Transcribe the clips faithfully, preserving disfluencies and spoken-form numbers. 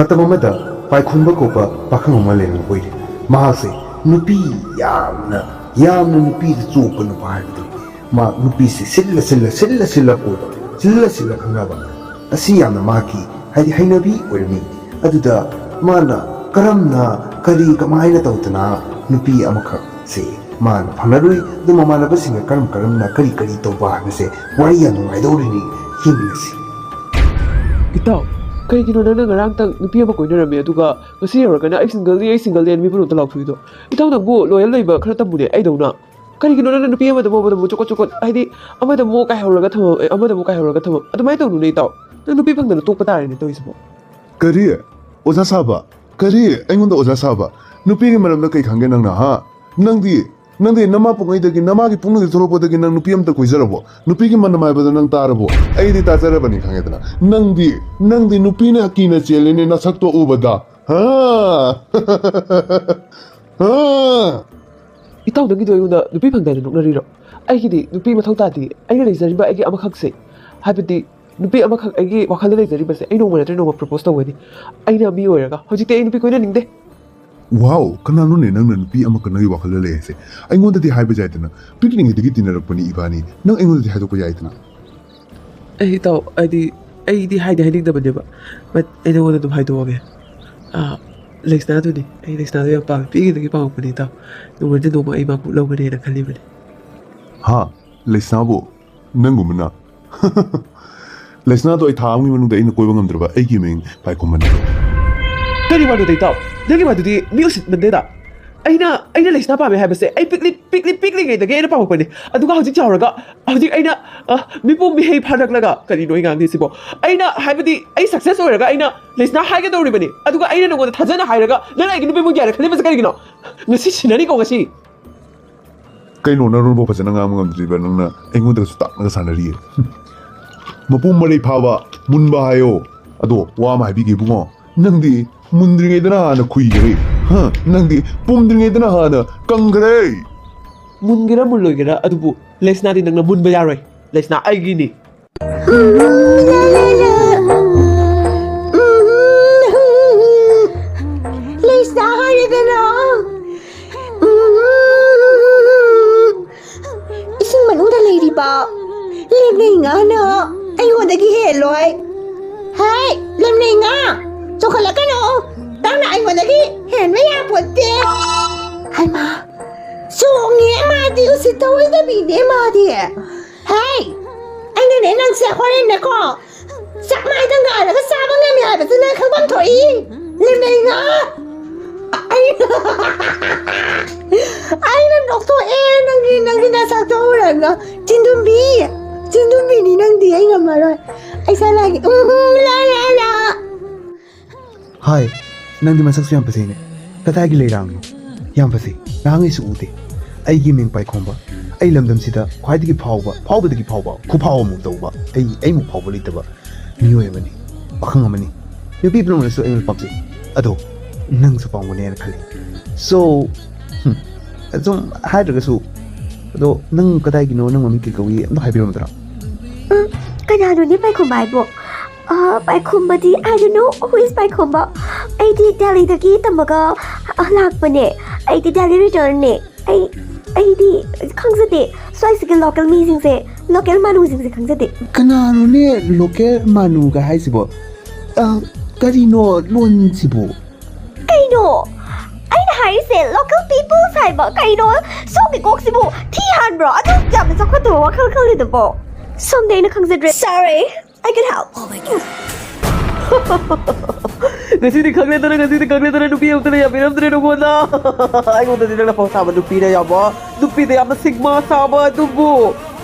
ꯃꯇꯝ ꯑꯃꯗ ꯄꯥꯏꯈꯣꯝꯕ ꯀꯧꯕ ꯄꯥꯈꯪ ꯑꯃ ꯂꯩꯔꯝꯕ ꯑꯣꯏꯔꯦ꯫ ꯃꯍꯥꯛꯁꯦ ꯅꯨꯄꯤ ꯌꯥꯝꯅ, ꯌꯥꯝꯅ ꯅꯨꯄꯤꯗ ꯆꯣꯞꯄ ꯅꯨꯄꯥ ꯍꯥꯏꯕꯗꯨ꯫ ꯃꯥ ꯅꯨꯄꯤꯁꯦ ꯁꯤꯜꯂ ꯁꯤꯜꯂ ꯁꯤꯜꯂ ꯁꯤꯜꯂ ꯀꯣꯏꯕ, ꯁꯤꯜꯂ ꯁꯤꯜꯂ ꯈꯪꯅꯕ, ꯑꯁꯤ ꯌꯥꯝꯅ ꯃꯥꯒꯤ, ꯍꯥꯏꯗꯤ, ꯍꯩꯅꯕꯤ ꯑꯣꯏꯔꯝꯃꯤ꯫ ꯑꯗꯨꯗ ꯃꯥꯅ ꯀꯔꯝꯅ, ꯀꯔꯤ, ꯀꯃꯥꯏꯅ ꯇꯧꯗꯅ ꯅꯨꯄꯤ ꯑꯃꯈꯛꯁꯦ ꯃꯥꯅ ꯐꯪꯅꯔꯨꯏ? ꯑꯗꯨ ꯃꯃꯥꯟꯅꯕꯁꯤꯡꯒ ꯀꯔꯝ ꯀꯔꯝꯅ, ꯀꯔꯤ ꯀꯔꯤ ꯇꯧꯕ ꯍꯥꯏꯕꯁꯦ ꯋꯥꯔꯤ ꯌꯥꯝ ꯅꯨꯡꯉꯥꯏꯗꯧꯔꯤꯅꯤ, ꯌꯦꯡꯃꯤꯟꯅꯁꯤ꯫ ꯏꯇꯥꯎ, ꯀꯩꯒꯤꯅꯣ ꯅꯪꯅ ꯉꯔꯥꯡꯇꯪ ꯅꯨꯄꯤ ꯑꯃ ꯀꯣꯏꯅꯔꯝꯃꯦ, ꯑꯗꯨꯒ ꯉꯁꯤ ꯌꯧꯔꯒꯅ "ꯑꯩ ꯁꯤꯡꯒꯜꯅꯤ, ꯑꯩ ꯁꯤꯡꯒꯜꯅꯤ" ꯍꯥꯏꯅ ꯃꯤꯄꯨꯝ ꯑꯝꯇ ꯂꯥꯎꯊꯣꯛꯏꯗꯣ? ꯏꯇꯥꯎ, ꯅꯪꯕꯨ ꯂꯣꯌꯦꯜ ꯂꯩꯕ ꯈꯔ ꯇꯝꯃꯨꯅꯦ, ꯑꯩꯗꯧꯅ꯫ ꯀꯔꯤꯒꯤꯅꯣ ꯅꯪꯅ ꯅꯨꯄꯤ ꯑꯃꯗ ꯑꯃꯨꯛ, ꯑꯃꯗ ꯑꯃꯨꯛ ꯆꯣꯀꯣꯠ ꯆꯣꯀꯣꯠ, ꯍꯥꯏꯗꯤ, ꯑꯃꯗ ꯑꯃꯨꯛ ꯀꯥꯏꯍꯧꯔꯒ ꯊꯝꯃꯝ, ꯑꯦ, ꯑꯃꯗ ꯑꯃꯨꯛ ꯀꯥꯏꯍꯧꯔꯒ ꯊꯝꯃꯝ? ꯑꯗꯨꯃꯥꯏꯅ ꯇꯧꯅꯨꯅꯦ, ꯏꯇꯥꯎ꯫ ꯅꯪ ꯅꯨꯄꯤ ꯐꯪꯗꯅ ꯇꯣꯛꯄ ꯇꯥꯔꯦꯅꯦ ꯇꯧꯔꯤꯁꯤꯕꯣ꯫ ꯀꯔꯤ? ꯑꯣꯖꯥ ꯁꯥꯕ? ꯀꯔꯤ? ꯑꯩꯉꯣꯟꯗ ꯑꯣꯖꯥ ꯁꯥꯕ? ꯅꯨꯄꯤꯒꯤ ꯃꯔꯝꯗ ꯀꯩ ꯈꯪꯒꯦ ꯅꯪꯅ, ꯍꯥ? ꯅꯪꯗꯤ, ꯅꯪꯗꯤ ꯅꯃꯥ ꯄꯣꯛꯉꯩꯗꯒꯤ, ꯅꯃꯥꯒꯤ ꯄꯨꯛꯅꯨꯡꯗꯒꯤ ꯊꯣꯛꯂꯛꯄꯗꯒꯤ ꯅꯪ ꯅꯨꯄꯤ ꯑꯝꯇ ꯀꯣꯏꯖꯔꯕꯣ? ꯅꯨꯄꯤꯒꯤ ꯃꯅꯝ ꯍꯥꯏꯕꯗꯣ ꯅꯪ ꯇꯥꯔꯕꯣ? ꯑꯩꯗꯤ ꯇꯥꯖꯔꯕꯅꯤ, ꯈꯪꯉꯦꯗꯅ꯫ ꯅꯪꯗꯤ, ꯅꯪꯗꯤ ꯅꯨꯄꯤꯅ ꯀꯤꯅ ꯆꯦꯜꯂꯦꯅꯦ, ꯅꯁꯛꯇꯣ ꯎꯕꯗ꯫ ꯍꯥ? ꯍꯥ? ꯏꯇꯥꯎ, ꯅꯪꯒꯤꯗꯣ ꯑꯩꯉꯣꯟꯗ ꯅꯨꯄꯤ ꯐꯪꯗꯦ ꯍꯥꯏꯅ ꯅꯣꯛꯅꯔꯤꯔꯣ? ꯑꯩꯒꯤꯗꯤ ꯅꯨꯄꯤ ꯃꯊꯧ ꯇꯥꯗꯦ꯫ ꯑꯩꯅ ꯂꯩꯖꯔꯤꯕ ꯑꯩꯒꯤ ꯑꯃꯈꯛꯁꯦ, ꯍꯥꯏꯕꯗꯤ ꯅꯨꯄꯤ ꯑꯃꯈꯛ ꯑꯩꯒꯤ ꯋꯥꯈꯜꯗ ꯂꯩꯖꯔꯤꯕꯁꯦ, ꯑꯩ ꯅꯣꯡꯃ ꯅꯠꯇ꯭ꯔ ꯅꯣꯡꯃ ꯄ꯭ꯔꯣꯄꯣꯁ ꯇꯧꯒꯅꯤ꯫ ꯑꯩꯅ ꯃꯤ ꯑꯣꯏꯔꯒ ꯍꯧꯖꯤꯛꯇꯤ ꯑꯩ ꯅꯨꯄꯤ ꯀꯣꯏꯅꯅꯤꯡꯗꯦ꯫ ꯋꯥꯎ, ꯀꯅꯥꯅꯣꯅꯦ ꯅꯪꯅ ꯅꯨꯄꯤ ꯑꯃꯈꯛ ꯅꯪꯒꯤ ꯋꯥꯈꯜꯗ ꯂꯩ ꯍꯥꯏꯁꯦ? ꯑꯩꯉꯣꯟꯗꯗꯤ ꯍꯥꯏꯕ ꯌꯥꯏꯗꯅ, ꯄꯤꯛꯂꯤꯉꯩꯗꯒꯤ ꯇꯤꯟꯅꯔꯛꯄꯅꯤ ꯏꯕꯥꯅꯤ, ꯅꯪ ꯑꯩꯉꯣꯟꯗꯗꯤ ꯍꯥꯏꯗꯣꯛꯄ ꯌꯥꯏꯗꯅ꯫ ꯑꯩ ꯏꯇꯥꯎ, ꯍꯥꯏꯗꯤ, ꯑꯩꯗꯤ ꯍꯥꯏꯗꯤ ꯍꯥꯏꯅꯤꯡꯗꯕꯅꯦꯕ, but ꯑꯩ ꯅꯉꯣꯟꯗ ꯑꯗꯨꯝ ꯍꯥꯏꯗꯣꯛꯑꯒꯦ꯫ ꯑꯥ, ꯂꯩꯁꯅꯥꯗꯨꯅꯤ꯫ ꯑꯩ ꯂꯩꯁꯅꯥꯗꯨ ꯌꯥꯝ ꯄꯥꯝꯃꯦ, ꯄꯤꯛꯏꯉꯩꯗꯒꯤ ꯄꯥꯝꯃꯛꯄꯅꯦ ꯏꯇꯥꯎ꯫ ꯅꯣꯡꯃꯗꯤ ꯅꯣꯡꯃ ꯑꯩ ꯃꯥꯕꯨ ꯂꯧꯒꯅꯦꯅ ꯈꯜꯂꯤꯕꯅꯤ꯫ ꯍꯥ? ꯂꯩꯁꯅꯥꯕꯨ? ꯅꯪꯒꯨꯝꯕꯅ? ꯂꯩꯁꯅꯥꯗꯣ ꯑꯩ ꯊꯥ ꯑꯃꯒꯤ ꯃꯅꯨꯡꯗ ꯑꯩꯅ ꯀꯣꯏꯕ ꯉꯝꯗ꯭ꯔꯕ ꯑꯩꯒꯤ ꯃꯤꯡ ꯄꯥꯏꯈꯣꯝꯕꯅꯤ꯫ ꯀꯔꯤ ꯋꯥꯅꯣꯗ ꯏꯇꯥꯎ? ꯅꯪꯒꯤ ꯋꯥꯗꯨꯗꯤ ꯃꯤ ꯎꯁꯤꯠꯃꯟꯗꯦꯗ꯫ ꯑꯩꯅ, ꯑꯩꯅ ꯂꯩꯁꯅꯥ ꯄꯥꯝꯃꯦ ꯍꯥꯏꯕꯁꯦ ꯑꯩ ꯄꯤꯛꯂꯤ, ꯄꯤꯛꯂꯤ, ꯄꯤꯛꯂꯤꯉꯩꯗꯒꯤ ꯑꯩꯅ ꯄꯥꯝꯃꯛꯄꯅꯦ꯫ ꯑꯗꯨꯒ ꯍꯧꯖꯤꯛ ꯆꯥꯎꯔꯒ, ꯍꯧꯖꯤꯛ ꯑꯩꯅ, ꯑ, ꯃꯤꯄꯨꯝ ꯃꯤꯍꯩ ꯐꯥꯔꯛꯂꯒ, ꯀꯔꯤꯅꯣ ꯑꯩ ꯉꯥꯡꯗꯣꯏꯁꯤꯕꯣ? ꯑꯩꯅ ꯍꯥꯏꯕꯗꯤ ꯑꯩ ꯁꯛꯁꯦꯁ ꯑꯣꯏꯔꯒ ꯑꯩꯅ ꯂꯩꯁꯅꯥ ꯍꯥꯏꯒꯗꯧꯔꯤꯕꯅꯤ꯫ ꯑꯗꯨꯒ ꯑꯩꯅ ꯅꯉꯣꯟꯗ ꯊꯥꯖꯅ ꯍꯥꯏꯔꯒ ꯅꯪꯅ ꯑꯩꯒꯤ ꯅꯨꯄꯤ ꯃꯨꯟꯒꯦ ꯍꯥꯏꯅ ꯈꯜꯂꯤꯕꯁꯦ ꯀꯔꯤꯒꯤꯅꯣ? ꯉꯁꯤ ꯁꯤꯟꯅꯅꯤꯀꯣ ꯉꯁꯤ꯫ ꯀꯩꯅꯣ, ꯅꯔꯣꯟꯐꯥꯎ ꯐꯖꯅ ꯉꯥꯡꯕ ꯉꯝꯗ꯭ꯔꯤꯕ ꯅꯪꯅ ꯑꯩꯉꯣꯟꯗꯒꯁꯨ ꯇꯥꯛꯅꯒ ꯁꯥꯟꯅꯔꯤꯌꯦ? ꯃꯄꯨꯝ ꯃꯔꯩ ꯐꯥꯕ ꯃꯨꯟꯕ ꯍꯥꯏꯌꯣ꯫ ꯑꯗꯣ ꯋꯥ ꯑꯃ ꯍꯥꯏꯕꯤꯒꯦ ꯏꯕꯨꯡꯉꯣ, ꯅꯪꯗꯤ ꯃꯨꯟꯗ꯭ꯔꯤꯉꯩꯗꯅ ꯍꯥꯟꯅ ꯈꯨꯏꯈ꯭ꯔꯦ꯫ ꯍꯥ? ꯅꯪꯗꯤ ꯄꯨꯝꯗ꯭ꯔꯤꯉꯩꯗꯅ ꯍꯥꯟꯅ ꯀꯪꯈ꯭ꯔꯦ꯫ ꯃꯨꯟꯒꯦꯔꯥ ꯃꯨꯜꯂꯣꯏꯒꯦꯔꯥ, ꯑꯗꯨꯕꯨ ꯂꯩꯁꯅꯥꯗꯤ ꯅꯪꯅ ꯃꯨꯟꯕ ꯌꯥꯔꯣꯏ꯫ ꯂꯩꯁꯅꯥ ꯑꯩꯒꯤꯅꯤ꯫ ꯂꯦꯝꯅꯩ ꯉꯥꯅ ꯑꯩꯉꯣꯟꯗꯒꯤ ꯍꯦꯜꯂꯣꯏ꯫ ꯍꯦ, ꯂꯦꯝꯅꯩ ꯉꯥ, ꯆꯣꯡꯈꯠꯂꯛꯀꯅꯨ꯫ ꯅꯪꯅ ꯑꯩꯉꯣꯟꯗꯒꯤ ꯍꯦꯟꯕ ꯌꯥꯄꯣꯠꯇꯦ꯫ ꯍꯩꯃꯥ, ꯆꯣꯡꯉꯦ ꯃꯥꯗꯤ, ꯎꯁꯤꯠꯇ ꯑꯣꯏꯗꯕꯤꯅꯦ ꯃꯥꯗꯤ꯫ ꯍꯦ, ꯑꯩꯅꯅꯦ ꯅꯪꯁꯦ ꯍꯣꯔꯦꯟꯅꯦꯀꯣ, ꯆꯥꯛ ꯃꯥꯏꯗ ꯉꯥꯜꯂꯒ ꯆꯥꯕ ꯉꯝꯃꯤ ꯍꯥꯏꯕꯁꯤ ꯅꯪ ꯈꯪꯐꯝ ꯊꯣꯛꯏ꯫ ꯂꯦꯝꯅꯩ ꯉꯥ꯫ ꯑꯩ, ꯑꯩꯅ ꯅꯣꯛꯊꯣꯛꯑꯦ ꯅꯪꯒꯤ, ꯅꯪꯒꯤ ꯅꯁꯛꯇꯣ ꯎꯔꯒ꯫ ꯆꯤꯟꯗꯨꯝꯕꯤ, ꯆꯤꯟꯗꯨꯝꯕꯤꯅꯤ ꯅꯪꯗꯤ, ꯑꯩ ꯉꯝꯃꯔꯣꯏ꯫ ꯑꯩ ꯁꯥꯂꯥꯒꯤ, ꯎꯝ, ꯎꯝ, ꯂꯥ, ꯂꯥ, ꯂꯥ꯫ ꯍꯥꯏ, ꯅꯪꯗꯤ ꯃꯁꯛꯁꯨ ꯌꯥꯝ ꯐꯖꯩꯅꯦ꯫ ꯀꯗꯥꯏꯒꯤ ꯂꯩꯔꯥꯡꯅꯣ? ꯌꯥꯝ ꯐꯖꯩ꯫ ꯅꯍꯥꯟꯉꯩꯁꯨ ꯎꯗꯦ꯫ ꯑꯩꯒꯤ ꯃꯤꯡ ꯄꯥꯏꯈꯣꯝꯕ꯫ ꯑꯩ ꯂꯝꯗꯝꯁꯤꯗ ꯈ꯭ꯋꯥꯏꯗꯒꯤ ꯐꯥꯎꯕ, ꯐꯥꯎꯕꯗꯒꯤ ꯐꯥꯎꯕ, ꯈꯨꯐꯥꯎ ꯑꯃꯨꯛ ꯇꯧꯕ, ꯑꯩ, ꯑꯩꯃꯨꯛ ꯐꯥꯎꯕ ꯂꯩꯇꯕ ꯃꯤꯑꯣꯏ ꯑꯃꯅꯤ, ꯄꯥꯈꯪ ꯑꯃꯅꯤ꯫ ꯅꯨꯄꯤ ꯄꯨꯝꯅꯃꯛꯅꯁꯨ ꯑꯩꯉꯣꯟꯗ ꯄꯥꯝꯖꯩ꯫ ꯑꯗꯣ ꯅꯪꯁꯨ ꯄꯥꯝꯒꯅꯦꯅ ꯈꯜꯂꯤ꯫ So, ꯍꯝ, ꯁꯨꯝ ꯍꯥꯏꯗ꯭ꯔꯒꯁꯨ, ꯑꯗꯣ ꯅꯪ ꯀꯗꯥꯏꯒꯤꯅꯣ? ꯅꯪ ꯃꯃꯤꯡ ꯀꯩ ꯀꯧꯏ? ꯑꯝꯇ ꯍꯥꯏꯕꯤꯔꯝꯃꯨꯗꯅ꯫ ꯎꯝ, ꯀꯅꯥꯅꯣꯅꯦ ꯄꯥꯏꯈꯣꯝꯕ ꯍꯥꯏꯕꯣ? ꯑ, ꯄꯥꯏꯈꯣꯝꯕꯗꯤ, I don't know who is ꯄꯥꯏꯈꯣꯝꯕ꯫ ꯑꯩꯗꯤ ꯗꯦꯜꯂꯤꯗꯒꯤ ꯇꯝꯃꯒ, ꯑ, ꯂꯥꯛꯄꯅꯦ꯫ ꯑꯩꯗꯤ ꯗꯦꯜꯂꯤ ꯔꯤꯇꯔꯟꯅꯦ꯫ ꯑꯩ, ꯑꯩꯗꯤ ꯈꯪꯖꯗꯦ꯫ ꯁ꯭ꯋꯥꯏꯁꯤꯒꯤ ꯂꯣꯀꯦꯜ ꯃꯤꯁꯤꯡꯁꯦ, ꯂꯣꯀꯦꯜ ꯃꯥꯅꯨꯁꯤꯡꯁꯦ ꯈꯪꯖꯗꯦ꯫ ꯀꯅꯥꯅꯣꯅꯦ ꯂꯣꯀꯦꯜ ꯃꯥꯅꯨꯒ ꯍꯥꯏꯁꯤꯕꯣ? ꯑ, ꯀꯔꯤꯅꯣ ꯂꯣꯟꯁꯤꯕꯨ? ꯀꯩꯅꯣ? ꯑꯩꯅ ꯍꯥꯏꯔꯤꯁꯦ ꯂꯣꯀꯦꯜ ꯄꯤꯄꯜꯁ ꯍꯥꯏꯕ꯫ ꯀꯩꯅꯣ? ꯁꯣꯝꯒꯤ ꯀꯣꯛꯁꯤꯕꯨ ꯊꯤ ꯍꯥꯟꯕ꯭ꯔꯣ? ꯑꯗꯨ ꯌꯥꯝꯅ ꯆꯥꯎꯈꯠꯇꯕ ꯋꯥꯈꯜ ꯈꯜꯂꯤꯗꯨꯕꯣ? ꯁꯣꯝꯗꯤ ꯑꯩꯅ ꯈꯪꯖꯗ꯭ꯔꯦ꯫ Sorry, I can help. ꯉꯁꯤꯗꯤ ꯈꯪꯂꯦꯗꯅ, ꯉꯁꯤꯗꯤ ꯈꯪꯂꯦꯗꯅ, ꯅꯨꯄꯤ ꯑꯃꯇꯅ ꯌꯥꯕꯤꯔꯝꯗ꯭ꯔꯦ ꯅꯉꯣꯟꯗ꯫ ꯑꯩꯉꯣꯟꯗꯗꯤ ꯅꯪꯅ ꯐꯥꯎ ꯁꯥꯕ ꯅꯨꯄꯤꯅ ꯌꯥꯕ, ꯅꯨꯄꯤꯗ ꯌꯥꯝꯅ ꯁꯤꯒꯃꯥ ꯁꯥꯕ ꯑꯗꯨꯕꯨ꯫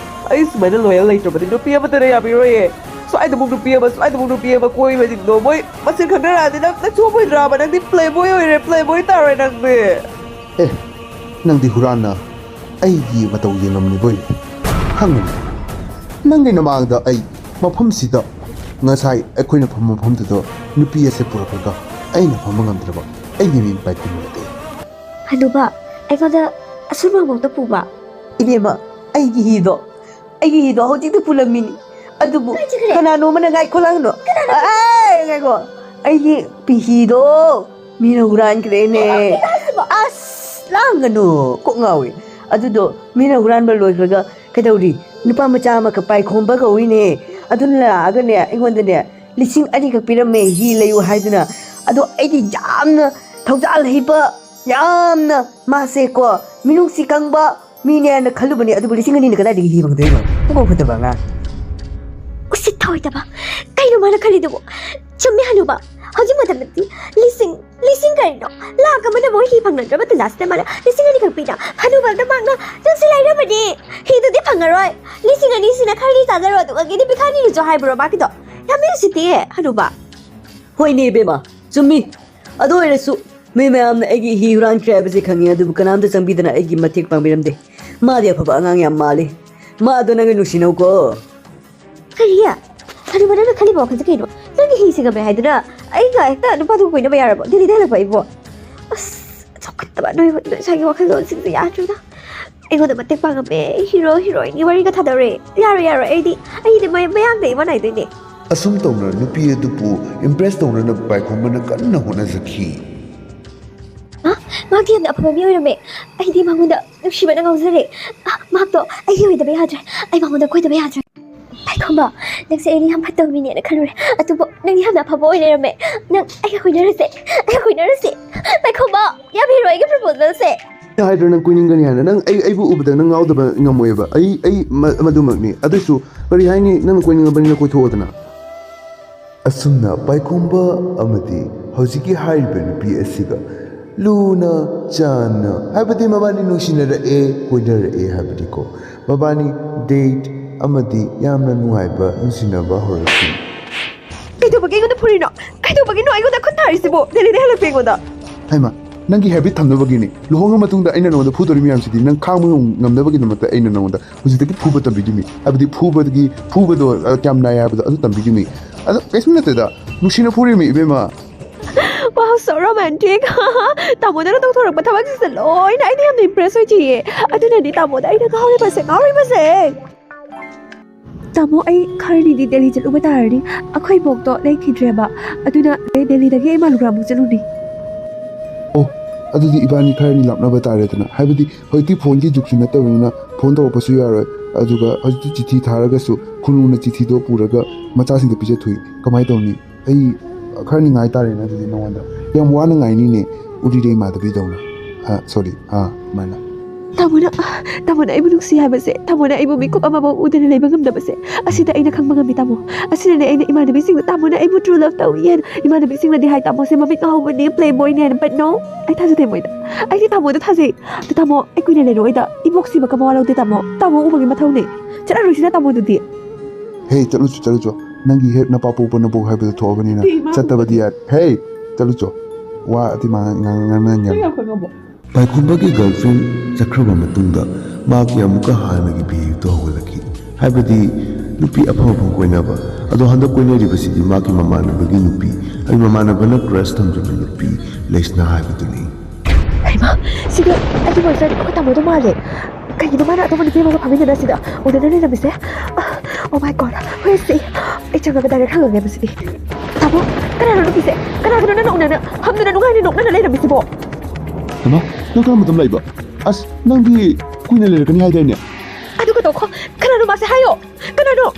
ꯑꯩ ꯁꯨꯃꯥꯏꯅ ꯂꯣꯌꯦꯜ ꯂꯩꯇ꯭ꯔꯕꯗꯤ ꯅꯨꯄꯤ ꯑꯃꯇꯅ ꯌꯥꯕꯤꯔꯣꯏꯌꯦ꯫ ꯁ꯭ꯋꯥꯏꯗꯃꯨꯛ ꯅꯨꯄꯤ ꯑꯃ, ꯁ꯭ꯋꯥꯏꯗꯃꯨꯛ ꯅꯨꯄꯤ ꯑꯃ ꯀꯣꯏꯕꯁꯤꯡꯗꯣ ꯃꯣꯏ ꯃꯁꯤꯡ ꯈꯪꯅꯔꯛꯑꯗꯤ ꯅꯪ, ꯅꯪ ꯆꯣꯞꯄꯣꯏꯗ꯭ꯔꯥꯕ? ꯅꯪꯗꯤ ꯄ꯭ꯂꯦꯕꯣꯏ ꯑꯣꯏꯔꯦ, ꯄ꯭ꯂꯦꯕꯣꯏ ꯇꯥꯔꯦ ꯅꯪꯗꯤ꯫ ꯑꯦ, ꯅꯪꯗꯤ ꯍꯨꯔꯥꯟꯅ ꯑꯩꯒꯤ ꯃꯇꯧ ꯌꯦꯡꯉꯝꯂꯤꯕꯣꯏ? ꯍꯪꯉꯨꯅꯦ, ꯅꯪꯒꯤ ꯅꯃꯥꯡꯗ ꯑꯩ ꯃꯐꯝꯁꯤꯗ ꯉꯁꯥꯏ ꯑꯩꯈꯣꯏꯅ ꯐꯝꯕ ꯃꯐꯝꯗꯨꯗ ꯅꯨꯄꯤ ꯑꯁꯦ ꯄꯨꯔꯛꯂꯒ ꯑꯩꯅ ꯐꯝꯕ ꯉꯝꯗ꯭ꯔꯕ ꯑꯩꯒꯤ ꯃꯤꯡ ꯄꯥꯏꯈꯨꯝ ꯅꯠꯇꯦ꯫ ꯍꯅꯨꯕ, ꯑꯩꯉꯣꯟꯗ ꯑꯁꯨꯔ ꯃꯥꯡꯕꯧꯇ ꯄꯨꯕ꯫ ꯏꯕꯦꯝꯃ, ꯑꯩꯒꯤ ꯍꯤꯗꯣ, ꯑꯩꯒꯤ ꯍꯤꯗꯣ ꯍꯧꯖꯤꯛꯇ ꯄꯨꯜꯂꯝꯃꯤꯅꯤ꯫ ꯑꯗꯨꯕꯨ ꯀꯥꯏ ꯆꯠꯈ꯭ꯔꯦ? ꯀꯅꯥꯅꯣ ꯑꯃꯅ ꯉꯥꯏꯈꯣ ꯂꯥꯡꯅꯣ? ꯀꯅꯥꯅꯣ? ꯑꯥꯏ, ꯉꯥꯏꯈꯣ꯫ ꯑꯩꯒꯤ ꯄꯤꯍꯤꯗꯣ ꯃꯤꯅ ꯍꯨꯔꯥꯟꯈ꯭ꯔꯦꯅꯦ꯫ ꯀꯩꯅꯣ ꯍꯥꯏꯁꯤꯕꯣ? ꯑꯁ, ꯂꯥꯡꯒꯅꯨ, ꯀꯣꯛ ꯉꯥꯎꯏ꯫ ꯑꯗꯨꯗꯣ ꯃꯤꯅ ꯍꯨꯔꯥꯟꯕ ꯂꯣꯏꯈ꯭ꯔꯒ ꯀꯩꯗꯧꯔꯤ? ꯅꯨꯄꯥ ꯃꯆꯥ ꯑꯃꯈꯛ ꯄꯥꯏꯈꯣꯝꯕ ꯀꯧꯏꯅꯦ꯫ ꯑꯗꯨꯅ ꯂꯥꯛꯑꯒꯅꯦ, ꯑꯩꯉꯣꯟꯗꯅꯦ ꯂꯤꯁꯤꯡ ꯑꯅꯤꯈꯛ ꯄꯤꯔꯝꯃꯦ, ꯍꯤ ꯂꯩꯌꯨ ꯍꯥꯏꯗꯨꯅ꯫ ꯑꯗꯣ ꯑꯩꯗꯤ ꯌꯥꯝꯅ ꯊꯧꯖꯥꯜ ꯍꯩꯕ, ꯌꯥꯝꯅ ꯃꯥꯁꯦ ꯀꯣ, ꯃꯤꯅꯨꯡꯁꯤ ꯀꯪꯕ ꯃꯤꯅꯦꯅ ꯈꯜꯂꯨꯕꯅꯦ, ꯑꯗꯨꯕꯨ ꯂꯤꯁꯤꯡ ꯑꯅꯤꯅ ꯀꯗꯥꯏꯗꯒꯤ ꯍꯤ ꯐꯪꯗꯣꯏꯅꯣ? ꯃꯕꯨꯛ ꯐꯠꯇꯕ ꯑꯉꯥꯡ꯫ ꯎꯁꯤꯠ ꯊꯑꯣꯏꯗꯕ꯫ ꯀꯩꯅꯣ ꯃꯥꯅ ꯈꯜꯂꯤꯗꯨꯕꯨ? ꯆꯨꯝꯃꯤ ꯍꯅꯨꯕ꯫ ꯍꯧꯖꯤꯛ ꯃꯇꯝꯗꯗꯤ ꯂꯤꯁꯤꯡ, ꯂꯤꯁꯤꯡ ꯀꯔꯤꯅꯣ? ꯂꯥꯛ ꯑꯃꯅ ꯃꯣꯏ ꯍꯤ ꯐꯪꯅꯗ꯭ꯔꯕ ꯇꯟꯖꯥꯁꯤꯗ ꯃꯥꯅ ꯂꯤꯁꯤꯡ ꯑꯅꯤꯈꯛ ꯄꯤꯅ ꯍꯅꯨꯕ ꯑꯝꯇ ꯃꯥꯡꯅ ꯅꯨꯡꯁꯤ ꯂꯩꯔꯕꯅꯤ꯫ ꯍꯤꯗꯨꯗꯤ ꯐꯪꯉꯔꯣꯏ꯫ ꯂꯤꯁꯤꯡ ꯑꯅꯤꯁꯤꯅ ꯈꯔꯗꯤ ꯆꯥꯖꯔꯣ, ꯑꯗꯨꯒ ꯒꯤꯗꯤ ꯄꯤꯈꯥꯅꯤꯔꯨꯆꯣ ꯍꯥꯏꯕ꯭ꯔꯣ ꯃꯥꯒꯤꯗꯣ? ꯌꯥꯝ ꯃꯤ ꯎꯁꯤꯠꯇꯤꯌꯦ ꯍꯅꯨꯕ꯫ ꯍꯣꯏꯅꯦ ꯏꯕꯦꯝꯃ, ꯆꯨꯝꯃꯤ꯫ ꯑꯗꯨ ꯑꯣꯏꯔꯁꯨ ꯃꯤ ꯃꯌꯥꯝꯅ ꯑꯩꯒꯤ ꯍꯤ ꯍꯨꯔꯥꯟꯈ꯭ꯔꯦ ꯍꯥꯏꯕꯁꯦ ꯈꯪꯉꯤ, ꯑꯗꯨꯕꯨ ꯀꯅꯥꯝꯇ ꯆꯪꯕꯤꯗꯅ ꯑꯩꯒꯤ ꯃꯇꯦꯡ ꯄꯥꯡꯕꯤꯔꯝꯗꯦ꯫ ꯃꯥꯗꯤ ꯑꯐꯕ ꯑꯉꯥꯡ ꯌꯥꯝ ꯃꯥꯜꯂꯤ꯫ ꯃꯥꯗꯣ ꯅꯪꯅ ꯅꯨꯡꯁꯤꯅꯧꯀꯣ꯫ ꯀꯔꯤ? ꯍꯅꯨꯕ, ꯅꯪꯅ ꯈꯜꯂꯤꯕ ꯋꯥꯈꯜꯁꯦ ꯀꯩꯅꯣ? ꯅꯪꯒꯤ ꯍꯤ ꯁꯤꯡꯉꯝꯃꯦ ꯍꯥꯏꯗꯨꯅ ꯑꯩꯒ ꯍꯦꯛꯇ ꯅꯨꯄꯥꯗꯨꯒ ꯀꯣꯏꯅꯕ ꯌꯥꯔꯕꯣ? ꯗꯦꯜꯂꯤꯗ ꯍꯜꯂꯛꯄ ꯑꯩꯕꯣ? ꯑꯁ, ꯆꯥꯎꯈꯠꯇꯕ ꯅꯣꯏ, ꯅꯣꯏ ꯁ꯭ꯋꯥꯏꯒꯤ ꯋꯥꯈꯜꯂꯣꯟꯁꯤꯡꯁꯦ ꯌꯥꯗ꯭ꯔꯦꯗ꯫ ꯑꯩꯉꯣꯟꯗ ꯃꯇꯦꯡ ꯄꯥꯡꯉꯝꯃꯦ, ꯍꯤꯔꯣ ꯍꯤꯔꯣꯏꯟꯒꯤ ꯋꯥꯔꯤꯒ ꯊꯥꯗꯧꯔꯦ꯫ ꯌꯥꯔꯣꯏ, ꯌꯥꯔꯣꯏ, ꯑꯩꯗꯤ, ꯑꯩꯗꯤ ꯃꯌꯥ-, ꯃꯌꯥꯡꯗ ꯏꯃꯥ ꯅꯥꯏꯗꯣꯏꯅꯦ꯫ ꯑꯁꯨꯝ ꯇꯧꯅ ꯅꯨꯄꯤ ꯑꯗꯨꯕꯨ ꯏꯝꯄ꯭ꯔꯦꯁ ꯇꯧꯅꯅꯕ ꯄꯥꯏꯈꯣꯝꯕꯅ ꯀꯟꯅ ꯍꯣꯠꯅꯖꯈꯤ꯫ ꯑ? ꯃꯍꯥꯛꯇꯤ ꯌꯥꯝꯅ ꯑꯐꯕ ꯃꯤ ꯑꯣꯏꯔꯝꯃꯦ꯫ ꯑꯩꯗꯤ ꯃꯉꯣꯟꯗ ꯅꯨꯡꯁꯤꯕꯅ ꯉꯥꯎꯖꯔꯦ꯫ ꯑ, ꯃꯍꯥꯛꯇꯣ ꯑꯩꯒꯤ ꯑꯣꯏꯗꯕ ꯌꯥꯗ꯭ꯔꯦ꯫ ꯑꯩ ꯃꯉꯣꯟꯗ ꯀꯣꯏꯗꯕ ꯌꯥꯗ꯭ꯔꯦ꯫ ꯄꯥꯏꯈꯣꯝꯕ, ꯅꯪꯁꯦ ꯑꯩꯗꯤ ꯌꯥꯝ ꯐꯠꯇꯕ ꯃꯤꯅꯦꯅ ꯈꯜꯂꯨꯔꯦ꯫ ꯑꯗꯨꯕꯨ ꯅꯪꯗꯤ ꯌꯥꯝꯅ ꯑꯐꯕ ꯑꯣꯏ ꯂꯩꯔꯝꯃꯦ꯫ ꯅꯪ ꯑꯩꯒ ꯀꯣꯏꯅꯔꯁꯦ꯫ ꯑꯩꯒ ꯀꯣꯏꯅꯔꯁꯦ꯫ ꯄꯥꯏꯈꯣꯝꯕ, ꯌꯥꯝ ꯍꯦꯔꯣ ꯑꯩꯒꯤ ꯄ꯭ꯔꯣꯄꯣꯖꯦꯜꯁꯦ꯫ ꯑꯩ ꯍꯥꯏꯗ꯭ꯔꯣ ꯅꯪ ꯀꯣꯏꯅꯤꯡꯒꯅꯤ ꯍꯥꯏꯅ? ꯅꯪ ꯑꯩ, ꯑꯩꯕꯨ ꯎꯕꯗ ꯅꯪ ꯉꯥꯎꯗꯕ ꯉꯝꯃꯣꯏꯕ꯫ ꯑꯩ, ꯑꯩ ꯃ-, ꯃꯗꯨꯃꯛꯅꯤ꯫ ꯑꯗꯨꯏꯁꯨ ꯀꯔꯤ ꯍꯥꯏꯅꯤ, ꯅꯪꯅ ꯀꯣꯏꯅꯤꯡꯉꯕꯅꯤꯅ ꯀꯣꯏꯊꯣꯛꯑꯣꯗꯅ꯫ ꯑꯁꯨꯝꯅ ꯄꯥꯏꯈꯣꯝꯕ ꯑꯃꯗꯤ ꯍꯧꯖꯤꯛꯀꯤ ꯍꯥꯏꯔꯤꯕ ꯅꯨꯄꯤ ꯑꯁꯤꯒ ꯂꯨꯅ ꯆꯥꯟꯅ, ꯍꯥꯏꯕꯗꯤ ꯃꯕꯥꯅꯤ ꯅꯨꯡꯁꯤꯅꯔꯛꯑꯦ, ꯀꯣꯏꯅꯔꯛꯑꯦ ꯍꯥꯏꯕꯅꯤꯀꯣ꯫ ꯃꯕꯥꯅꯤ ꯗꯦꯠ ꯑꯃꯗꯤ ꯌꯥꯝꯅ ꯅꯨꯡꯉꯥꯏꯕ ꯅꯨꯡꯁꯤꯅꯕ ꯍꯧꯔꯛꯈꯤ꯫ ꯀꯩꯗꯧꯕꯒꯤ ꯑꯩꯉꯣꯟꯗ ꯐꯨꯔꯤꯅꯣ? ꯀꯩꯗꯧꯕꯒꯤꯅꯣ ꯑꯩꯉꯣꯟꯗ ꯈꯨꯠ ꯊꯥꯔꯤꯁꯤꯕꯣ? ꯗꯦꯜꯂꯤꯗ ꯍꯜꯂꯛꯄ ꯑꯩꯉꯣꯟꯗ? ꯍꯩꯃꯥ, ꯅꯪꯒꯤ ꯍꯦꯕꯤꯠ ꯊꯝꯅꯕꯒꯤꯅꯤ꯫ ꯂꯨꯍꯣꯡꯉ ꯃꯇꯨꯡꯗ ꯑꯩꯅ ꯅꯉꯣꯟꯗ ꯐꯨꯗꯣꯔꯤ ꯃꯌꯥꯝꯁꯤꯗꯤ ꯅꯪ ꯈꯥꯡꯕ ꯉꯝ-, ꯉꯝꯅꯕꯒꯤꯗꯃꯛꯇ ꯑꯩꯅ ꯅꯉꯣꯟꯗ ꯍꯧꯖꯤꯛꯇꯒꯤ ꯐꯨꯕ ꯇꯝꯕꯤꯗꯣꯏꯅꯤ꯫ ꯍꯥꯏꯕꯗꯤ ꯐꯨꯕꯗꯒꯤ, ꯐꯨꯕꯗꯣ, ꯑ, ꯀꯌꯥꯝ ꯅꯥꯏ ꯍꯥꯏꯕꯗꯣ ꯑꯗꯨ ꯇꯝꯕꯤꯗꯣꯏꯅꯤ꯫ ꯑꯗꯣ ꯀꯩꯁꯨ ꯅꯠꯇꯦꯗ, ꯅꯨꯡꯁꯤꯅ ꯐꯨꯔꯤꯃꯤ ꯏꯕꯦꯝꯃ꯫ Wow, so romantic. ꯇꯥꯃꯣꯗꯅ ꯇꯧꯊꯣꯔꯛꯄ ꯊꯕꯛꯁꯤꯡꯁꯦ ꯂꯣꯏꯅ ꯑꯩꯅ ꯌꯥꯝꯅ ꯏꯝꯄ꯭ꯔꯦꯁ ꯑꯣꯏꯈꯤꯌꯦ꯫ ꯑꯗꯨꯅꯅꯤ ꯇꯥꯃꯣꯗ ꯑꯩꯅ ꯉꯥꯎꯔꯤꯕꯁꯦ, ꯉꯥꯎꯔꯤꯕꯁꯦ꯫ ꯇꯥꯃꯣ, ꯑꯩ ꯈꯔꯅꯤꯗꯤ ꯗꯦꯜꯂꯤ ꯆꯠꯂꯨꯕ ꯇꯥꯔꯅꯤ꯫ ꯑꯩꯈꯣꯏ ꯏꯕꯣꯛꯇꯣ ꯂꯩꯈꯤꯗ꯭ꯔꯦꯕ, ꯑꯗꯨꯅ ꯑꯩ ꯗꯦꯜꯂꯤꯗꯒꯤ ꯑꯩ ꯃꯥꯂꯨꯒ꯭ꯔꯥꯝꯕꯨꯛ ꯆꯠꯂꯨꯅꯤ꯫ ꯑꯣ, ꯑꯗꯨꯗꯤ ꯏꯕꯥꯅꯤ ꯈꯔꯅꯤ ꯂꯥꯞꯅꯕ ꯇꯥꯔꯦꯗꯅ꯫ ꯍꯥꯏꯕꯗꯤ ꯍꯧꯖꯤꯛꯇꯤ ꯐꯣꯟꯒꯤ ꯖꯨꯒꯁꯨ ꯅꯠꯇꯕꯅꯤꯅ ꯐꯣꯟ ꯇꯧꯔꯛꯄꯁꯨ ꯌꯥꯔꯣꯏ꯫ ꯑꯗꯨꯒ ꯍꯧꯖꯤꯛꯇꯤ ꯆꯤꯊꯤ ꯊꯥꯔꯒꯁꯨ ꯈꯨꯅꯨꯅ ꯆꯤꯊꯤꯗꯣ ꯄꯨꯔꯒ ꯃꯆꯥꯁꯤꯡꯗ ꯄꯤꯖꯊꯣꯛꯏ꯫ ꯀꯃꯥꯏꯅ ꯇꯧꯅꯤ? ꯑꯩ ꯈꯔꯅꯤ ꯉꯥꯏ ꯇꯥꯔꯦꯅꯦ ꯑꯗꯨꯗꯤ ꯅꯉꯣꯟꯗ꯫ ꯌꯥꯝ ꯋꯥꯅ ꯉꯥꯏꯅꯤꯅꯦ, ꯎꯔꯤꯔꯩ ꯃꯥꯙꯕꯤꯗꯧꯅ꯫ ꯍꯥ, ꯁꯣꯔꯤ, ꯑꯥ, ꯑꯗꯨꯃꯥꯏꯅ꯫ ꯇꯥꯃꯣꯅ, ꯇꯥꯃꯣꯅ ꯑꯩꯕꯨ ꯅꯨꯡꯁꯤ ꯍꯥꯏꯕꯁꯦ, ꯇꯥꯃꯣꯅ ꯑꯩꯕꯨ ꯃꯤꯀꯨꯞ ꯑꯃꯐꯥꯎ ꯎꯗꯅ ꯂꯩꯕ ꯉꯝꯗꯕꯁꯦ, ꯑꯁꯤꯗ ꯑꯩꯅ ꯈꯪꯕ ꯉꯝꯃꯤ, ꯇꯥꯃꯣ꯫ ꯑꯁꯤꯅꯅꯦ ꯑꯩꯅ ꯏꯃꯥꯟꯅꯕꯤꯁꯤꯡꯗ ꯇꯥꯃꯣꯅ ꯑꯩꯕꯨ true love ꯇꯧꯏ ꯍꯥꯏꯅ, ꯏꯃꯥꯟꯅꯕꯤꯁꯤꯡꯅꯗꯤ ꯍꯥꯏ, "ꯇꯥꯃꯣꯁꯦ ꯃꯃꯤꯠ ꯉꯥꯎꯕꯅꯤ, playboyꯅꯤ" ꯍꯥꯏꯅ, but no, ꯑꯩ ꯊꯥꯖꯗꯦ ꯃꯣꯏꯗ꯫ ꯑꯩꯗꯤ ꯇꯥꯃꯣꯗ ꯊꯥꯖꯩ꯫ ꯑꯗꯣ ꯇꯥꯃꯣ, ꯑꯩ ꯀꯨꯏꯅ ꯂꯩꯔꯣꯏꯗ, ꯏꯕꯣꯛꯁꯤꯕ ꯀꯃꯋꯥ ꯂꯧꯗꯦ ꯇꯥꯃꯣ꯫ ꯇꯥꯃꯣ ꯎꯕꯒꯤ ꯃꯊꯧꯅꯦ꯫ ꯆꯠꯂꯔꯣꯏꯁꯤꯅ ꯇꯥꯃꯣꯗꯨꯗꯤ꯫ ꯍꯦ, ꯆꯠꯂꯨꯆꯣ, ꯆꯠꯂꯨꯆꯣ꯫ ꯅꯪꯒꯤ ꯍꯦꯛ ꯅꯄꯥ ꯄꯣꯛꯄ ꯅꯕꯣꯛ ꯍꯥꯏꯕꯗꯨ ꯊꯣꯛꯑꯕꯅꯤꯅ ꯆꯠꯇꯕꯗꯤ ꯌꯥ-, ꯍꯦ, ꯆꯠꯂꯨꯆꯣ꯫ ꯋꯥ ꯑꯇꯤ ꯃꯥ ꯉꯥꯡ-, ꯉꯥꯡꯅꯍꯟꯒꯅꯨ꯫ ꯄꯥꯏꯈꯣꯝꯕꯒꯤ girlfriend ꯆꯠꯈ꯭ꯔꯕ ꯃꯇꯨꯡꯗ ꯃꯍꯥꯛꯀꯤ ꯑꯃꯨꯛꯀ ꯍꯥꯟꯅꯒꯤ behaviorꯗꯨ ꯍꯧꯒꯠꯂꯛꯈꯤ꯫ ꯍꯥꯏꯕꯗꯤ ꯅꯨꯄꯤ ꯑꯐ ꯑꯐꯕ ꯀꯣꯏꯅꯕ꯫ ꯑꯗꯣ ꯍꯟꯗꯛ ꯀꯣꯏꯅꯔꯤꯕꯁꯤꯗꯤ ꯃꯍꯥꯛꯀꯤ ꯃꯃꯥꯟꯅꯕꯒꯤ ꯅꯨꯄꯤ, ꯍꯥꯏꯗꯤ ꯃꯃꯥꯟꯅꯕꯅ crush ꯊꯝꯖꯕ ꯅꯨꯄꯤ ꯂꯩꯁꯅꯥ ꯍꯥꯏꯕꯗꯨꯅꯤ꯫ ꯍꯩꯃꯥ, ꯁꯤꯗꯤ ꯑꯩꯒꯤ boyfriend ꯑꯩꯈꯣꯏ ꯇꯥꯃꯣꯗꯣ ꯃꯥꯜꯂꯦ꯫ ꯀꯩꯒꯤꯅꯣ ꯃꯥꯅ ꯑꯇꯣꯞꯄ ꯅꯨꯄꯤ ꯑꯃꯒ ꯐꯝꯃꯤꯟꯅꯅ ꯁꯤꯗ ꯎꯅꯗꯅ ꯂꯩꯔꯝꯃꯤꯁꯦ? ꯑ, oh my God, where is she? ꯑꯩ ꯆꯪꯉꯒ direct ꯍꯪꯉꯒꯦ ꯃꯁꯤꯗꯤ꯫ ꯇꯥꯃꯣ, ꯀꯅꯥꯅꯣ ꯅꯨꯄꯤꯁꯦ? ꯀꯅꯥꯒꯅꯣ ꯅꯪꯅ ꯎꯅꯅ ꯐꯝꯗꯨꯅ ꯅꯨꯡꯉꯥꯏꯅ ꯅꯣꯛꯅꯅ ꯂꯩꯔꯝꯃꯤꯁꯤꯕꯣ? ꯍꯩꯃꯥ, ꯅꯪ ꯀꯔꯝꯕ ꯃꯇꯝ ꯂꯥꯛꯏꯕ? ꯑꯁ, ꯅꯪꯗꯤ ꯀꯨꯏꯅ ꯂꯩꯔꯛꯀꯅꯤ ꯍꯥꯏꯗꯥꯏꯅꯦ? ꯑꯗꯨꯒ ꯇꯣꯛꯈꯣ, ꯀꯅꯥꯅꯣ ꯃꯥꯁꯦ ꯍꯥꯏꯌꯣ? ꯀꯅꯥꯅꯣ?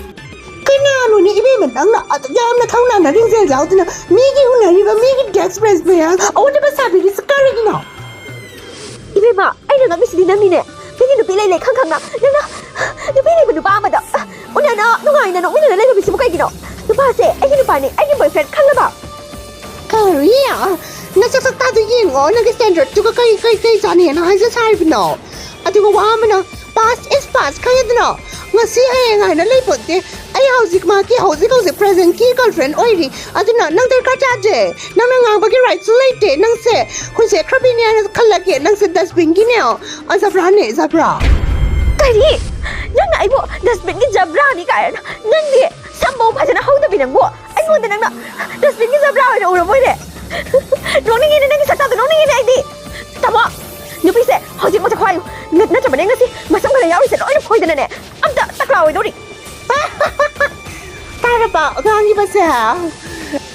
ꯀꯅꯥꯅꯣꯅꯦ ꯏꯕꯦꯝꯃ, ꯅꯪꯅ ꯑꯗꯨꯛ ꯌꯥꯝꯅ ꯊꯧꯅꯥꯅ ꯔꯤꯡꯖꯦꯜ ꯌꯥꯎꯗꯅ ꯃꯤꯒꯤ ꯎꯅꯔꯤꯕ ꯃꯤꯒꯤ best friend ꯃꯌꯥꯝ ꯑꯎꯟꯕ ꯁꯥꯕꯤꯔꯤꯁꯤ ꯀꯔꯤꯒꯤꯅꯣ? ꯏꯕꯦꯝꯃ, ꯑꯩꯅ ꯉꯛꯂꯤꯁꯤꯗꯤ ꯅꯪꯅꯤꯅꯦ꯫ ꯃꯤꯒꯤ ꯅꯨꯄꯤ ꯂꯩ ꯂꯩ ꯈꯪ ꯈꯪꯅ ꯅꯪꯅ ꯅꯨꯄꯤ ꯂꯩꯕ ꯅꯨꯄꯥ ꯑꯃꯗ ꯎꯅꯅ ꯅꯨꯡꯉꯥꯏꯅ ꯅꯣꯛꯃꯤꯟꯅꯅ ꯂꯩꯔꯝꯃꯤꯁꯤꯕꯨ ꯀꯩꯒꯤꯅꯣ? ꯅꯨꯄꯥꯁꯦ ꯑꯩꯒꯤ ꯅꯨꯄꯥꯅꯤ, ꯑꯩꯒꯤ boyfriend, ꯈꯪꯂꯕ? ꯀꯔꯤ? ꯅꯁꯛ ꯁꯛꯇꯥꯗꯣ ꯌꯦꯡꯉꯣ, ꯅꯪꯒꯤ standardꯇꯨꯒ ꯀꯩ, ꯀꯩ, ꯀꯩ ꯆꯥꯟꯅꯩꯅ ꯍꯥꯏꯖ ꯁꯥꯔꯤꯕꯅꯣ? ꯑꯗꯨꯒ ꯋꯥ ꯑꯃꯅ, past is past ꯈꯪꯉꯦꯗꯅ? ꯉꯁꯤ ꯍꯌꯦꯡ ꯍꯥꯏꯅ ꯂꯩꯄꯣꯠꯇꯦ꯫ ꯑꯩ ꯍꯧꯖꯤꯛ ꯃꯍꯥꯛꯀꯤ ꯍꯧꯖꯤꯛ ꯍꯧꯖꯤꯛ presentꯀꯤ girlfriend ꯑꯣꯏꯔꯤ꯫ ꯑꯗꯨꯅ ꯅꯪ ꯗꯔꯀꯥꯔ ꯇꯥꯗꯦ꯫ ꯅꯪꯅ ꯉꯥꯡꯕꯒꯤ rightꯁꯨ ꯂꯩꯇꯦ꯫ ꯅꯪꯁꯦ ꯍꯨꯟꯁꯦꯛꯈ꯭ꯔꯕꯤꯅꯦ ꯍꯥꯏꯅ ꯈꯜꯂꯒꯦ꯫ ꯅꯪꯁꯦ dustbinꯒꯤꯅꯦ, ꯑ, ꯖꯕ꯭ꯔꯥꯅꯦ, ꯖꯕ꯭ꯔꯥ꯫ ꯀꯔꯤ? ꯅꯪꯅ ꯑꯩꯕꯨ dustbinꯒꯤ ꯖꯕ꯭ꯔꯥꯅꯤ ꯀꯥꯏꯅ? ꯅꯪꯗꯤ ꯁꯝꯕꯧ ꯐꯖꯅ ꯍꯧꯗꯕꯤ ꯅꯪꯕꯨ꯫ ꯑꯩꯉꯣꯟꯗ ꯅꯪꯅ dustbinꯒꯤ ꯖꯕ꯭ꯔꯥ ꯑꯣꯏꯅ ꯎꯔꯕꯣꯏꯔꯦ? ꯅꯣꯛꯅꯤꯡꯉꯤꯅꯦ ꯅꯪꯒꯤ ꯁꯛꯇꯥꯗꯣ, ꯅꯣꯛꯅꯤꯡꯉꯤꯅꯦ ꯑꯩꯗꯤ꯫ ꯇꯥꯃꯣ, ꯅꯨꯄꯤꯁꯦ ꯍꯧꯖꯤꯛꯃꯛ ꯆꯠꯈꯣ ꯍꯥꯏꯌꯨ꯫ ꯅꯠ-, ꯅꯠꯇ꯭ꯔꯕꯅꯦ ꯉꯁꯤ ꯃꯁꯝ ꯈꯔ ꯌꯥꯎꯔꯤꯁꯦ ꯂꯣꯏꯅ ꯐꯣꯏꯗꯅꯅꯦ ꯑꯝꯇ ꯇꯛꯂꯥꯎ ꯑꯣꯏꯗꯧꯔꯤ꯫ ꯇꯥꯔꯕ ꯉꯥꯡꯉꯤꯕꯁꯦ?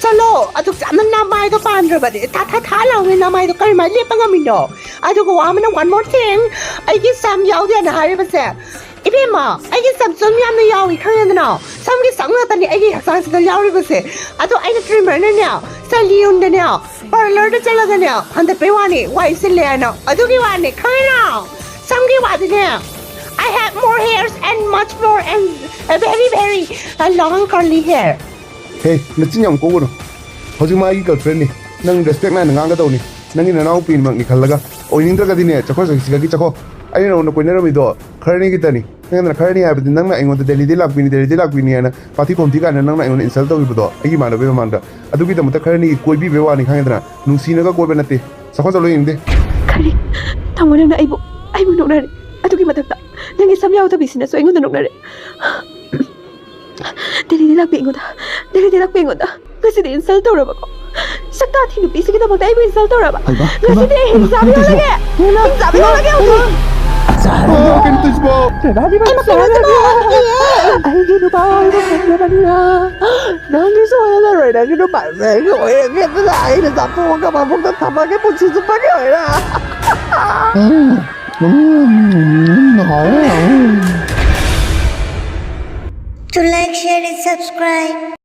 ꯆꯠꯂꯣ꯫ ꯑꯗꯨꯛ ꯌꯥꯝꯅ ꯅꯃꯥꯏꯗꯣ ꯄꯥꯟꯗ꯭ꯔꯕꯗꯤ ꯊꯥ ꯊꯥ ꯊꯥ ꯂꯥꯎꯅ ꯅꯃꯥꯏꯗꯣ ꯀꯔꯝꯍꯥꯏꯅ ꯂꯦꯞꯄ ꯉꯝꯃꯤꯅꯣ? ꯑꯗꯨꯒ ꯋꯥ ꯑꯃꯅ, one more thing, ꯑꯩꯒꯤ ꯁꯝ ꯌꯥꯎꯗꯦꯅ ꯍꯥꯏꯔꯤꯕꯁꯦ, ꯏꯕꯦꯝꯃ, ꯑꯩꯒꯤ ꯁꯝ ꯁꯝ ꯌꯥꯝꯅ ꯌꯥꯎꯏ, ꯈꯪꯉꯦꯗꯅ? ꯁꯝꯒꯤ ꯁꯝ ꯉꯥꯛꯇꯅꯤ ꯑꯩꯒꯤ ꯍꯛꯆꯥꯡꯁꯤꯗ ꯌꯥꯎꯔꯤꯕꯁꯦ꯫ ꯑꯗꯣ ꯑꯩꯅ ꯇ꯭ꯔꯤꯃꯔꯅꯅꯦ, ꯁꯂꯤꯌꯨꯟꯗꯅꯦ, ꯄꯥꯔꯂꯔꯗ ꯆꯠꯂꯒꯅꯦ ꯍꯟꯗꯠꯄꯩ ꯋꯥꯅꯤ, ꯋꯥꯏ ꯁꯤꯜꯂꯦ ꯍꯥꯏꯅ꯫ ꯑꯗꯨꯒꯤ ꯋꯥꯅꯤ, ꯈꯪꯉꯦꯅ? ꯁꯝꯒꯤ ꯋꯥꯗꯤꯅꯦ, I have more hairs and much more and a very very a long curly hair. ꯍꯦ, ꯅꯆꯤꯟ ꯌꯥꯝ ꯀꯣꯛꯎꯅꯨ꯫ ꯍꯧꯖꯤꯛ ꯃꯥꯒꯤ ꯒꯔꯜꯐ꯭ꯔꯦꯟꯅꯤ꯫ ꯅꯪ ꯔꯦꯁꯄꯦꯛ ꯅꯥꯏꯅ ꯉꯥꯡꯒꯗꯧꯅꯤ꯫ ꯅꯪꯒꯤ ꯅꯅꯥꯎꯄꯤꯃꯛꯅꯤ ꯈꯜꯂꯒ꯫ ꯑꯣꯏꯅꯤꯡꯗ꯭ꯔꯒꯗꯤꯅꯦ, ꯆꯠꯈ꯭ꯔꯣ, ꯁꯤꯗꯒꯤ ꯆꯠꯈ꯭ꯔꯣ꯫ ꯑꯩꯅ ꯅꯉꯣꯟꯗ ꯀꯣꯏꯅꯔꯝꯃꯤꯗꯣ ꯈꯔꯅꯤꯒꯤꯇꯅꯤ꯫ ꯅꯪꯅ ꯈꯔꯅꯤ ꯍꯥꯏꯕꯗꯤ ꯅꯪꯅ ꯑꯩꯉꯣꯟꯗ ꯗꯦꯜꯂꯤꯗꯩ ꯂꯥꯛꯄꯤꯅꯤ, ꯗꯦꯜꯂꯤꯗꯩ ꯂꯥꯛꯄꯤꯅꯤ ꯍꯥꯏꯅ ꯄꯥꯊꯤ ꯈꯣꯝꯊꯤ ꯀꯥꯏꯅ ꯅꯪꯅ ꯑꯩꯉꯣꯟꯗ ꯏꯟꯁꯜ ꯇꯧꯈꯤꯕꯗꯣ ꯑꯩꯒꯤ ꯏꯃꯥꯟꯅꯕꯒꯤ ꯃꯃꯥꯡꯗ꯫ ꯑꯗꯨꯒꯤꯗꯃꯛꯇ ꯈꯔꯅꯤꯒꯤ ꯀꯣꯏꯕꯤꯕꯩ ꯋꯥꯅꯤ, ꯈꯪꯉꯦꯗꯅ? ꯅꯨꯡꯁꯤꯅꯒ ꯀꯣꯏꯕ ꯅꯠꯇꯦ꯫ ꯆꯠꯈ꯭ꯔꯣ, ꯆꯠꯂꯣ, ꯌꯦꯡꯅꯤꯡꯗꯦ꯫ ꯈꯔꯤ? ꯇꯥꯃꯣ, ꯅꯪꯅ ꯑꯩꯕꯨ ꯑꯩꯕꯨ ꯅꯣꯛꯅꯔꯦ꯫ ꯑꯗꯨꯒꯤ ꯃꯊꯛꯇ ꯅꯪꯒꯤ ꯁꯝ ꯌꯥꯎꯗꯕꯤꯁꯤꯅꯁꯨ ꯑꯩꯉꯣꯟꯗ ꯅꯣꯛꯅꯔꯦ꯫ ꯗꯦꯜꯂꯤꯗ ꯂꯥꯛꯄꯤ ꯑꯩꯉꯣꯟꯗ꯫ ꯗꯦꯜꯂꯤꯗ ꯂꯥꯛꯄꯤ ꯑꯩꯉꯣꯟꯗ꯫ ꯉꯁꯤꯗꯤ ꯏꯟꯁꯜ ꯇꯧꯔꯕꯀꯣ? ꯁꯛꯇꯥ ꯊꯤ ꯅꯨꯄꯤꯁꯤꯒꯤꯗꯃꯛꯇ ꯑꯩꯕꯨ ꯏꯟꯁꯜ ꯇꯧꯔꯕ? ꯍꯩꯃꯥ, ꯉꯁꯤꯗꯤ ꯑꯩ ꯍꯩꯃꯥ, ꯍꯤꯡꯆꯥꯕꯤ ꯀꯩꯅꯣ ꯑꯣꯜꯂꯒꯦ꯫ ꯍꯤꯡꯆꯥꯕꯤ ꯑꯣꯜꯂꯒꯦ ꯍꯧꯖꯤꯛ꯫ ꯑꯣ, ꯀꯩꯅꯣ ꯇꯧꯏꯁꯤꯕꯣ? ꯑꯩꯒꯤ ꯅꯨꯄꯥ ꯑꯣꯏꯕ ꯐꯪꯗꯕꯅꯤꯅ ꯅꯪꯒꯤꯁꯨ ꯑꯣꯏꯔꯔꯣꯏ, ꯅꯪꯒꯤ ꯅꯨꯄꯥꯁꯦ ꯑꯩꯒꯤ ꯑꯣꯏꯔꯒꯦ꯫ ꯑꯗꯨꯅ ꯑꯩꯅ ꯆꯥꯊꯣꯛꯑꯒ ꯃꯕꯨꯛꯇ ꯊꯝꯃꯒꯦ ꯄꯨꯟꯁꯤ ꯆꯨꯞꯄꯒꯤ ꯑꯣꯏꯅ꯫ To like, share, and subscribe.